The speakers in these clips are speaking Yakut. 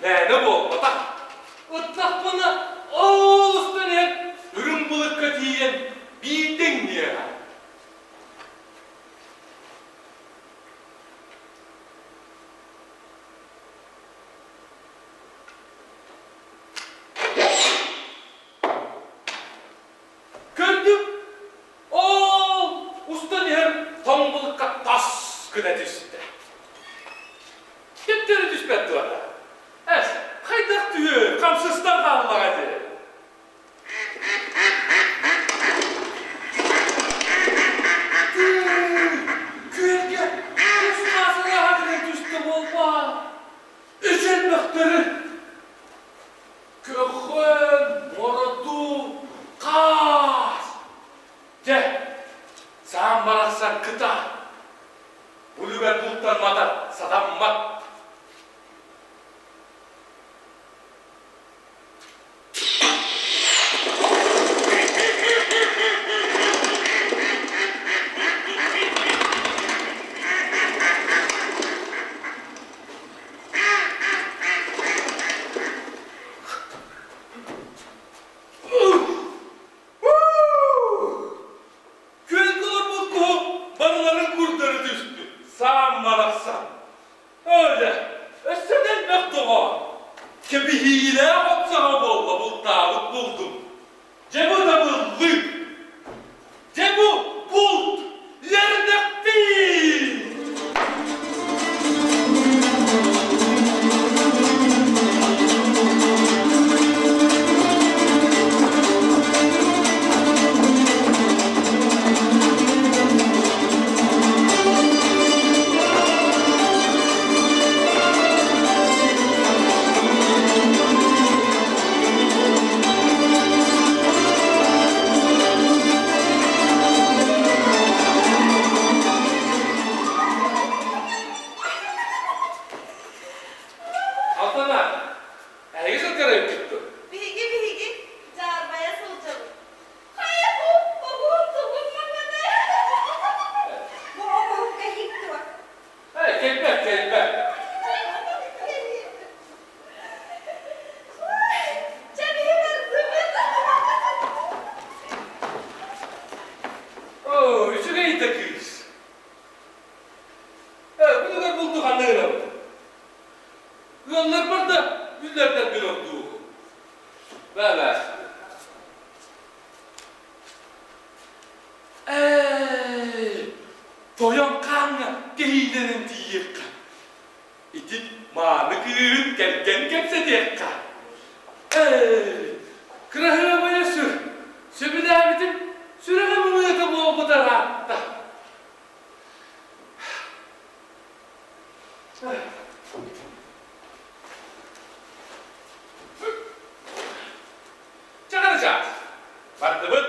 мээнэ буолбатах. Ыттахпына ол устан иһэн үрүҥ былыкка тиийэн биирдэ иҥниэҕэ. Көрдүм, ол устан иһэр тоҥ былыкка тас гына түстэ. Төптөрү түспэт дуота. Эс, хайдах түһүө, хамсыстан хааллаҕа ити. Күөлгэ кус-хаас гынан түстэ буолбаат. Үс элбэхтэри Көхөн, мороду, хаас! Дьэ, саам барахсан кыта. Бу үлүгэр бултаммата сатаммат. Күөлгэ олорбут куһу барыларын курдары түспүт, саам барахсан. Өлө, өссө да элбэх доҕоор. Кэбиһиилээх от саҕа буолла бултаабыт булдум. Дьэ бу табыллыы! Дьэ бу булт! Лэрдэхпиин! Алтана, эһиги сылдьар эбиккит дуо? Биһиги биһиги дьаарбайа сылдьабыт. Хайа бу оҕуһун тугун маҥаны? Бу оҕуһукка иһик дуо? Эй, кэлбэт, кэлбэт. Чэ, биһи бардыбыт. Оо, үчүгэй да кыыс. Ээ, бу булду ханна гынабыт? Ыалларбар да үллэрдэрбин ордуугу. Бээ-бээ. Ээ, тойон хааҥҥа кэһиилэнэн тиийиэххэ. Ити мааны кыыһын кэргэн кэпсэтиэххэ. Ээ, кыраһыабайа сүр, сөбүлээбитим сүрэҕим ымыыта буолбута ыраатта. Чаҕарычаас, бардыбыт.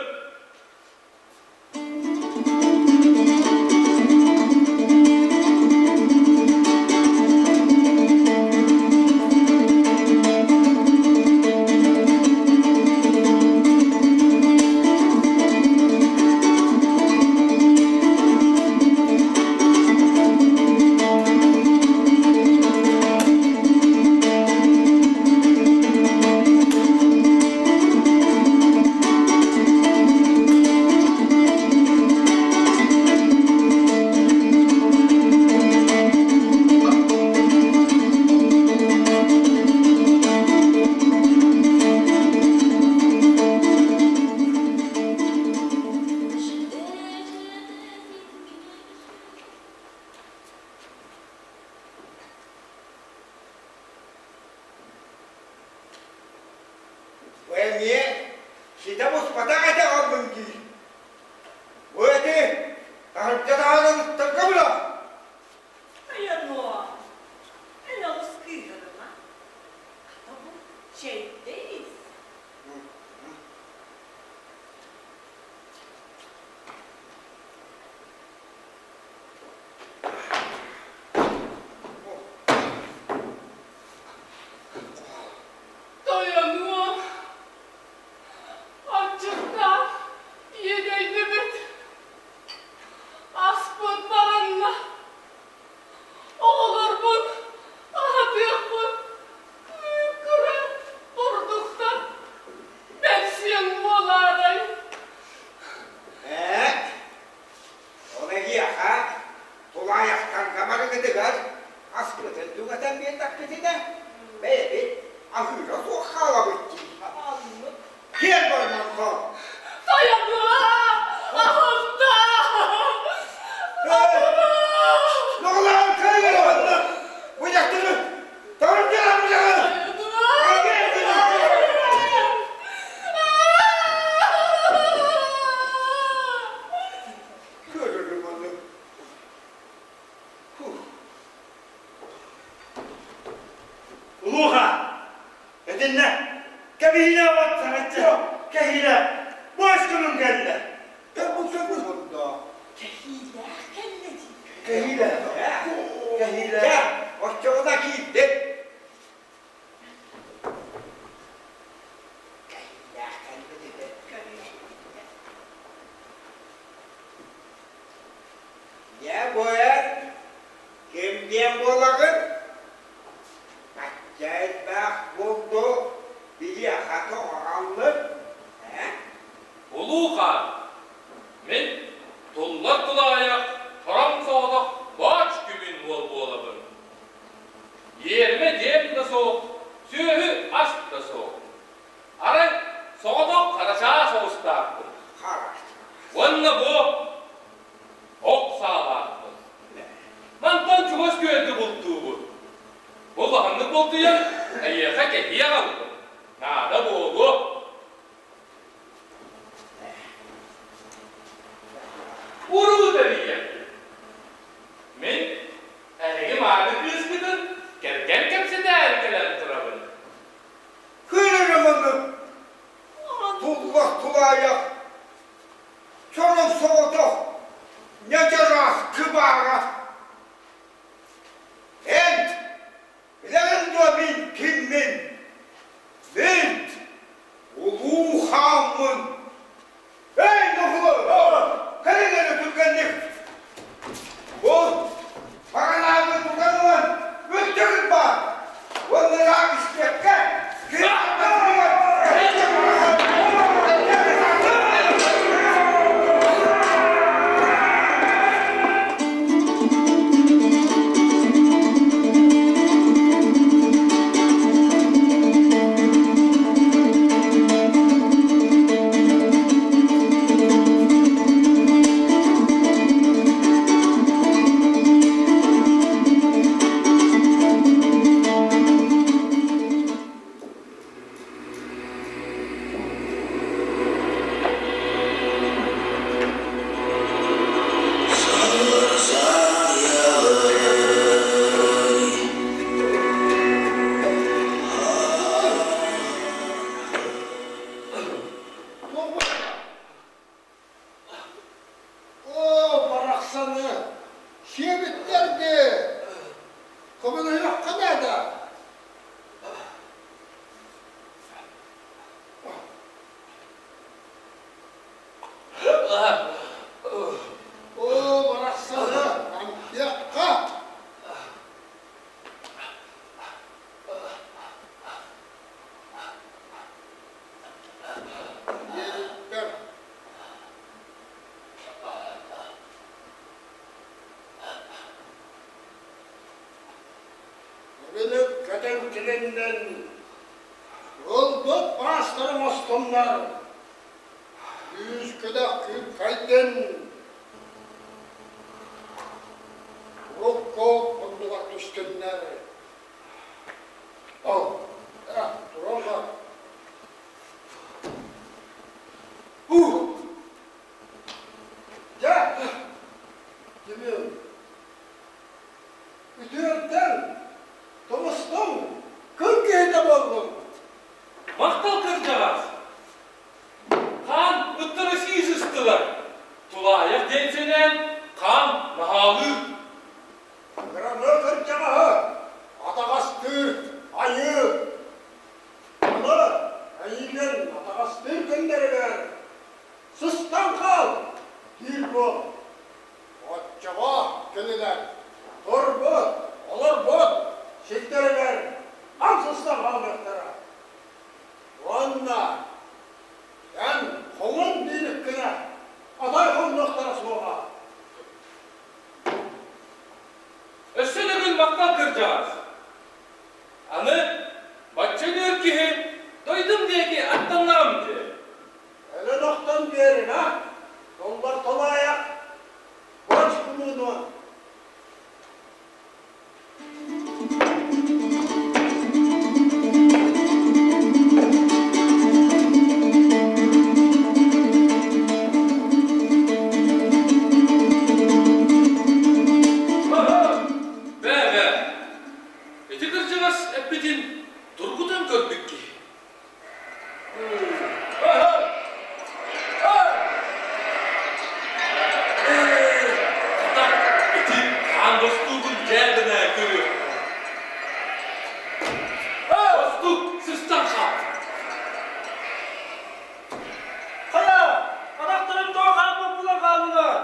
Бу эмиэ ситэ буспатах этэ оҕобун дии. Бу эти таһырдьа таһааран ыттарга булар. Айануо, эн олус кыыһырыма. Хата бу чэйдэ ис. Тойонуом, аччыктаах иэдэйдибит, аспыт баранна. Аһыыра суох хаалабыт дии. Оннук. Киэр бармакка. Тойонуом! Аһымда! Ноҕолоон кыайыҥ! Бу дьахтары таһырдьа Көрөрүм аны. Улууха! Итиннэ кэбиһиилэ от саҥаччы кэһиилэ бу көмүн кэллэ. Кэһиилээх кэллэ дии. Кэһиилэ. Кэһиилэ. Оччоҕуна киирдим. Кэһиилээх кэлбит этэ. Дьэ, бу эн ким диэн буолаҕын? Бачча элбэх булду биһиэхэ тоҕо аҕаллыҥ, ээ? Улуу хаан, мин туллар тулаайах хороҥ соҕотох бооч күмүн уол буолабын. Иэрмэ диэм да суох, сүөһү ас да суох. Арай соҕотох харачаа соҕустаахпын. Уонна бу ох саалаахпын. Мантан чугас күөлгэ бултуубут. Бу улаханнык бултуйан, эйиэхэ кэһии аҕаллым. Наада буолуо. Уруу тэрийэн. Мин эһиги мааны кыыскытын кэргэн кэпсэтээри кэлэн турабын. Кыырыманы туллах тулаайах, чороҥ соҕотох, ньадьараах кыбаара. Эн билэҕин дуо мин киммин? Мин улуу хааммын. Эй, нохулу, кэлин эрэ түргэнник. Бу баҕанааны тутан ылан үттүгүт баар. Уонна ыраах истиэххэ Оо, барахсаны, сиэбиттэр дии, көмөлөһүөххэ наада. Оо, барахсаны, амтыахха. Диэбиттэр. Ырылык көтөн килиннэн, ылбыт баастарын оҥостоннор, күүскүдэх күүккэйдин, урукку оннугар түстүннэр. Ол, э, тураллар. Ух! Дьэ, Семен, үтүөрдэн, тумустуҥ, күн киһитэ буоллуҥ. Махтал кырдьаҕас! Хаан ыттара сии сыстылар. Тулаайах диэн сэнээн, хаан наһаалыыр. Кыраны кырдьаҕаһы атаҕастыыр айыы. Аны эйигин атаҕастыыр күннэригэр сыстан хаал, диир буол. Оччоҕо кинилэр турбут, олорбут сирдэригэр хам сыстан хаалыахтара. Уонна эн хоҥун диириккинэ атай хоннохторо суоҕа. Өссө төгүл махтал кырдьаҕас. Аны бачча үөр көрбүт киһи. Ити хаан бостуугун дьээбэнэ көрүөх. Бостуук сыстан хаал. Хайа, атахтарым тоҕо хаалбыт була хааллылар?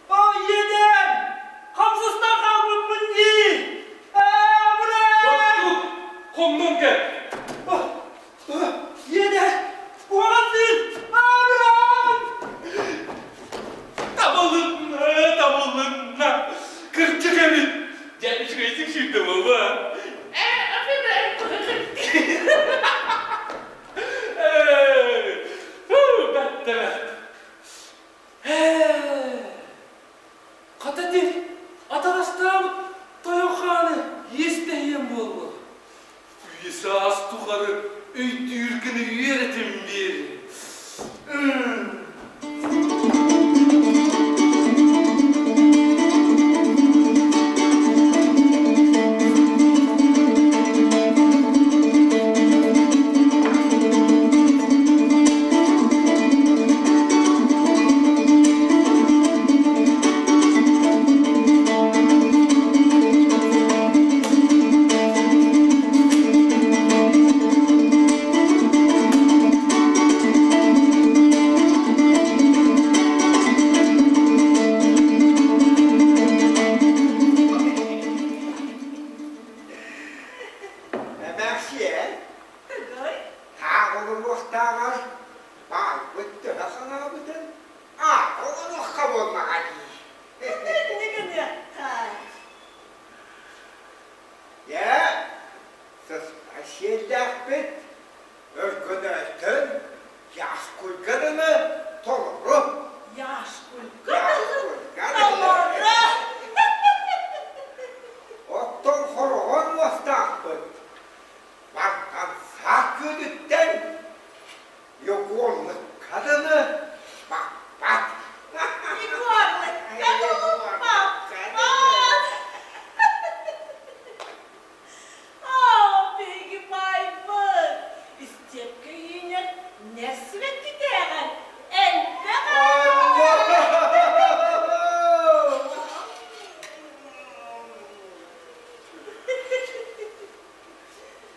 Ой, иэдээн! Хамсыстан хаалбыппын дии! Ээ, Бостуук, хомнун кэл. Иэдээн! Куһаҕан дии! Абыран! Табылынна, табылынна. Кырдьык эбит. Дьэ, үчүгэйдик сүүрдэ буолуо. Ээ, бэрт да бэрт. Хата дии, атаҕастаабыт тойон хааны иэстэһиэм буолла. Үйэ саас тухары өйдүүр гына үөрэтим биэри. Эмээхсиэн, Тыгый? таах олоруохтааҕар баайбыт төһө хаҥаабытын аах олоруохха буоллаҕа дии. Инник гыныахха. Дьэ, сыспай сиэллээхпит, өргөнөөтөн Яшкульга дылы толору. Яшкульга дылы толору. Оттон хороҕон муостаахпыт. Мартан саах күөлүттэн Егорлыкка дылы баппат. Егорлыкка дылы баппат. Оо, биһиги баайбыт! Истиэпкэ үүнэр нэсвэттитээҕэр элбэх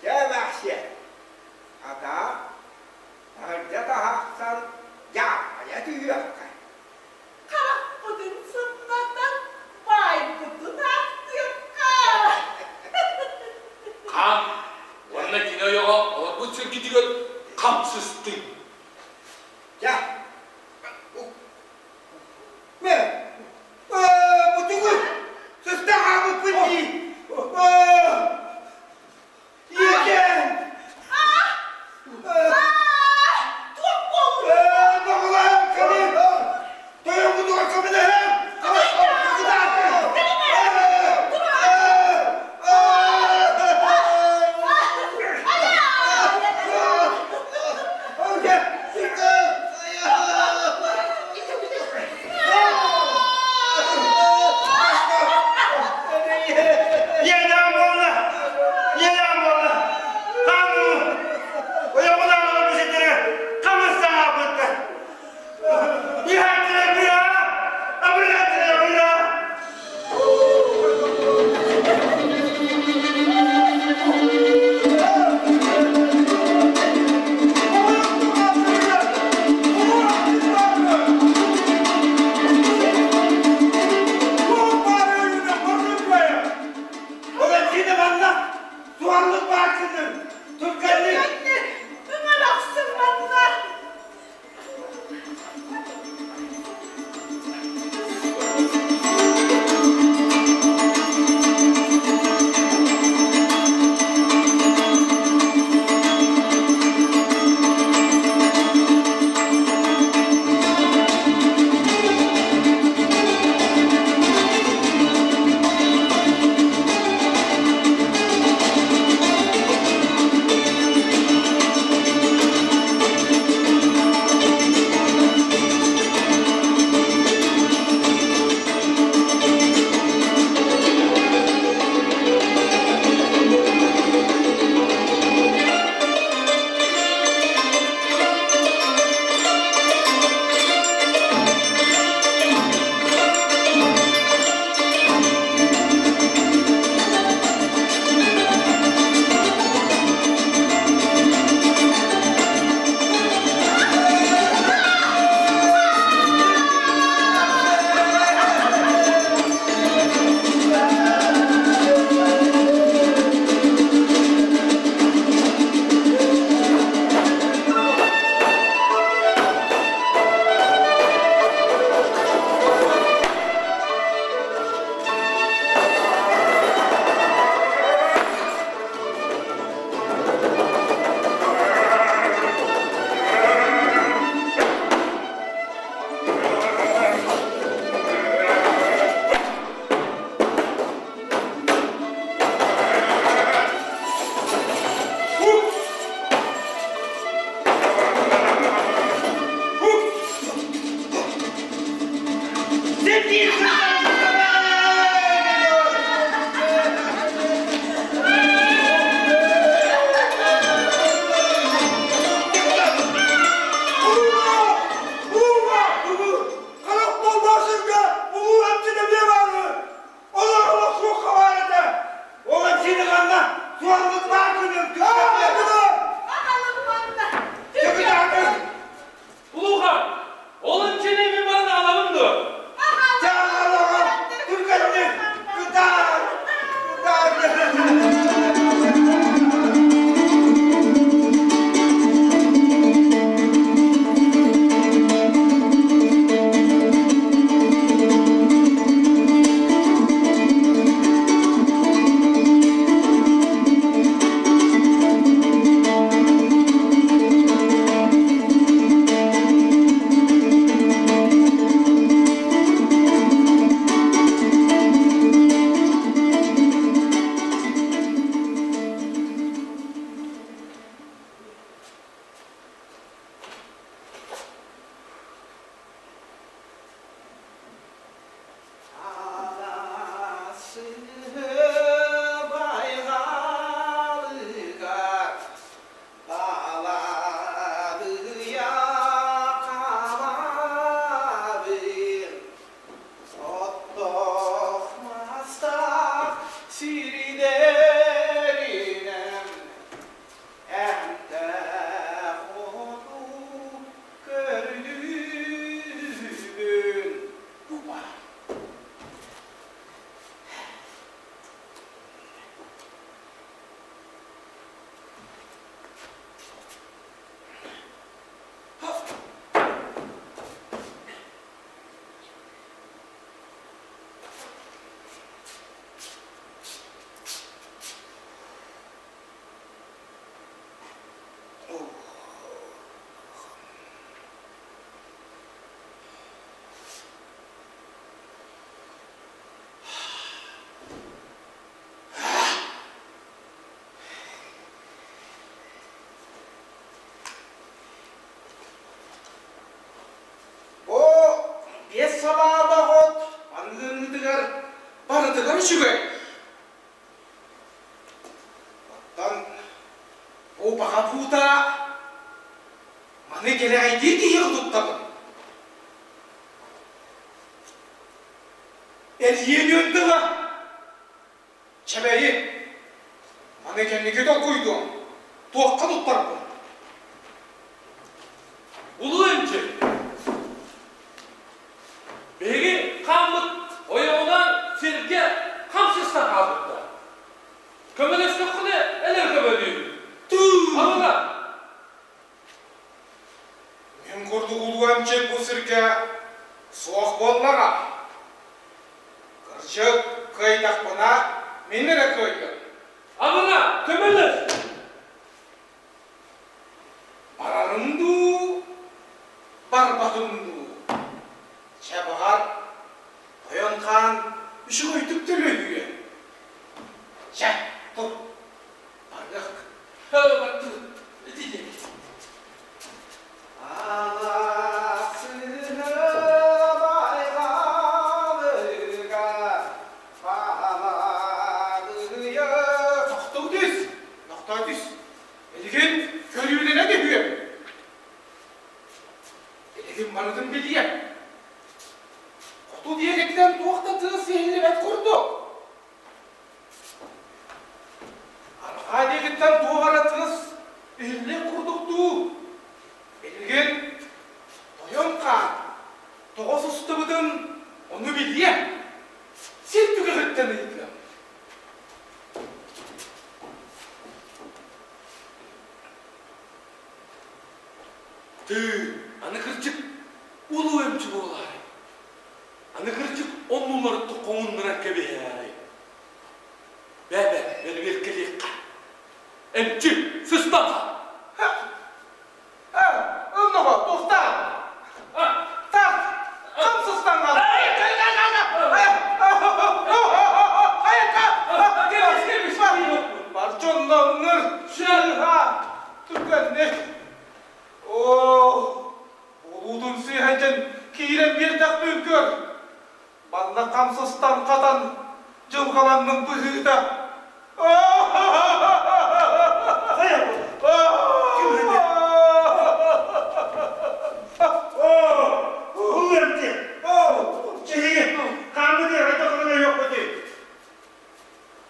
Дьэ, эмээхсиэн, хата, таһырдьа таһахсан дьааххайа түһүөххэ. Харахпытын сымнатан баайбытын аахтыахха. Хаан уонна кини ойоҕо олорбут сиргитигэр хам сыстыҥ. Дьэ, мэ, бутугут, сыста хаалбыппын дии. Иэдээн! Туох буоллун? Доҕолоон кэлин! Тойоммутугар көмөлөһөн! Иэдээн буолла! Иэдээн буолла! Хаан ойоҕун аҕала биситэрэ хамыс саҥаабытта! Иһээттэрэ быра! Абырыаттара быра! Суаллык бааччытын, түргэнник! Ыҥырахсың манна! Биэс салаалаах от аныыныытыгар барытыгар үчүгэй. Оттон бу баҕа буута маны кэлэҕэйдии киһиэхэ туттабын. Эрийиэн үөрдүҕэ. Чэбэйи, маны кэнники толкуйдуом, туохха туттарбын? Улуу эмчи, биһиги хааммыт ойоҕунан сиргэ хам сыстан хаалбыттар. Көмөлөстөххүнэ элэр көмөлүүбүт. Тыы! Абыла! Мин курдук улуу эмчит бу сиргэ суох буоллаҕа. Кырдьык, кыайдахпына, мин эрэ кыайдым. Абыла, көмөлөс! Барарым дуу, барбатым дуу? Чэ, баҕар, тойон хаан үчүгэйдик төлөһүө. Чэ, тур, барыах. Алаасыны байҕалыга баалаадыйа Тохтуу түс, тохтоо түс. Билигин көрүүлэнэ түһүөм. Билигин барытын билиэм. Хоту диэкиттэн туох да тыас иһиллибэт курдук. Арҕаа диэкиттэн туох эрэ тыас иһиллиэх курдук дуу? Билигин тойон хаан тоҕо сыстыбытын ону билиэм. Сир түгэҕиттэн ыйытыам. Тыы, аны кырдьык улуу эмчи буолаарай? Аны кырдьык оннулары хоҥуннаран кэбиһээрэй. Бээ-бээ, бэрибиэркэлиэххэ. Эмчи, сыстан Онноҕо, туохтаах? Так, хам сыстан Бар дьонноҥнор сыыһа түргэнник. Оо, Улуутун сыыһа киирэн биэрдэхпин көр. Манна хамсыстан хатан дьылҕаланным быһыыта.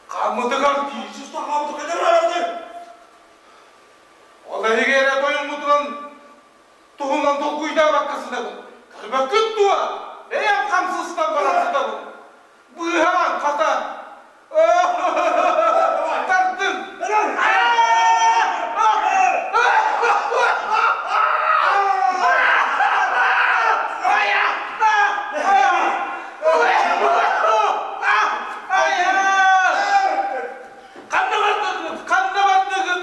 Хааммытыгар дии. Ол эһиги эрэ тойоммутунан туһунан толкуйдаабакка сытабын. Көрбөккүт дуо? Бэйэм хамсыстан баран сытабын. Быыһаан, хата. Тардын! Ханна бардыгыт? Ханна бардыгыт?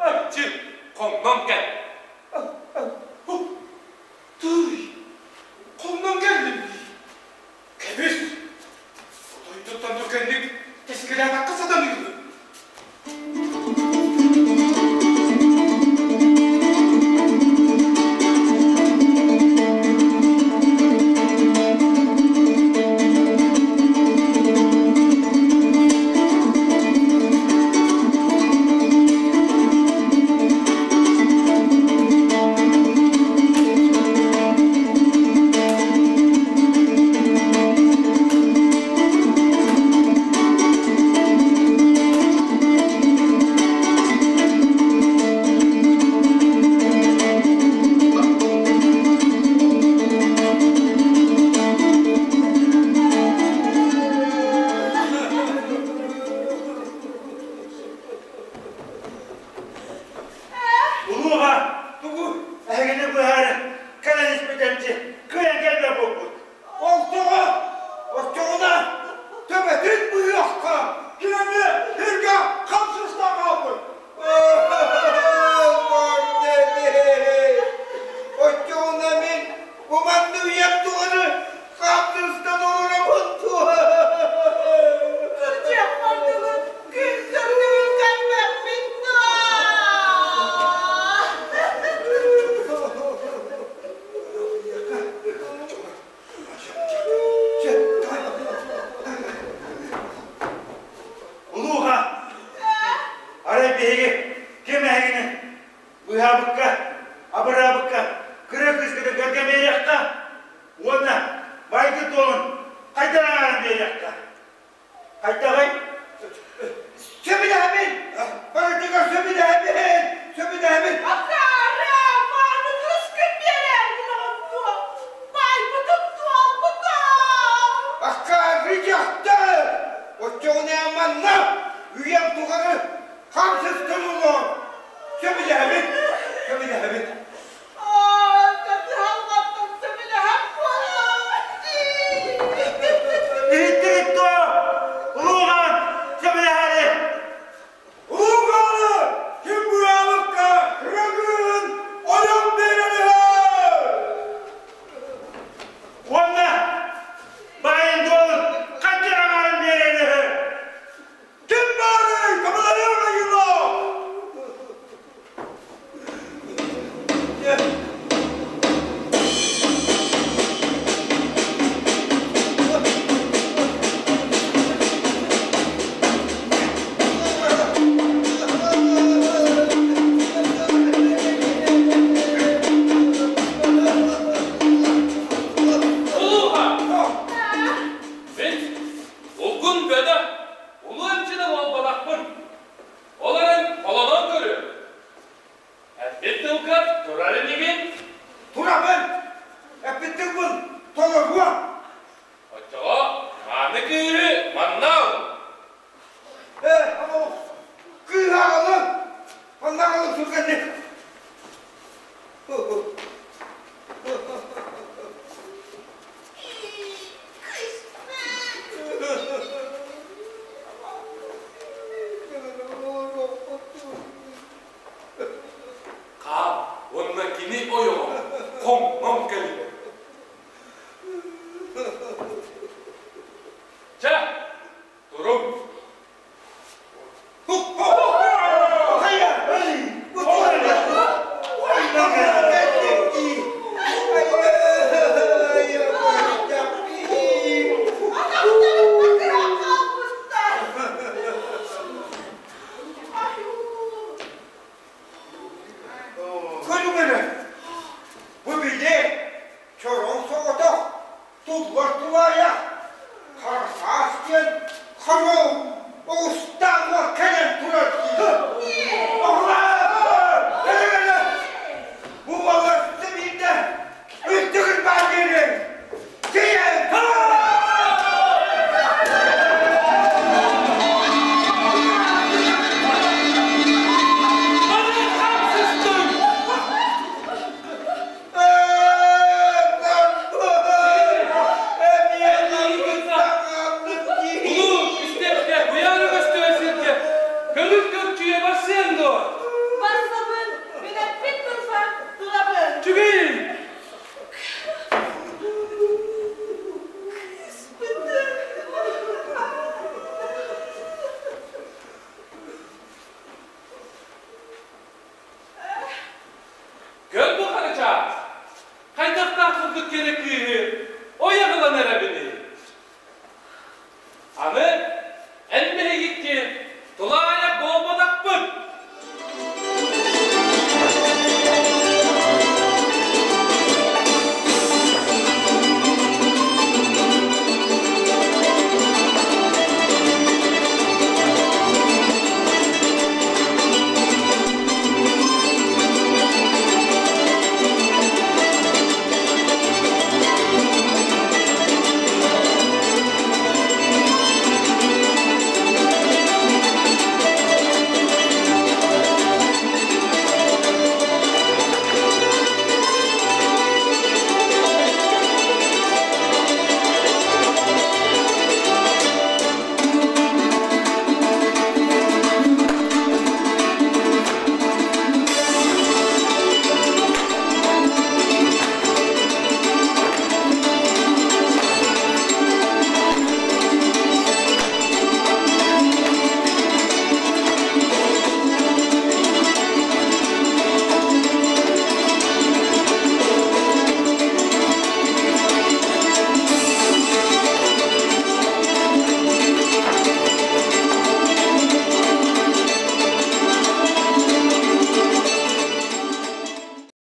Эмчи, хоҥнон кэл. Тыый, хоҥнон кэллим дии. Кэбис. Сөбүлэһэбин! Барытыгар сөбүлэһэбин! Сөбүлэһэбин! Акаары, мааны кыыскын биэрээр гынаҕын дуо? Баайбытын туолбута! Акаары дьахтар! Оччоҕуна манна үйэм тухары хам сыстан олоор! Сөбүлэһэбин! Сөбүлэһэбин!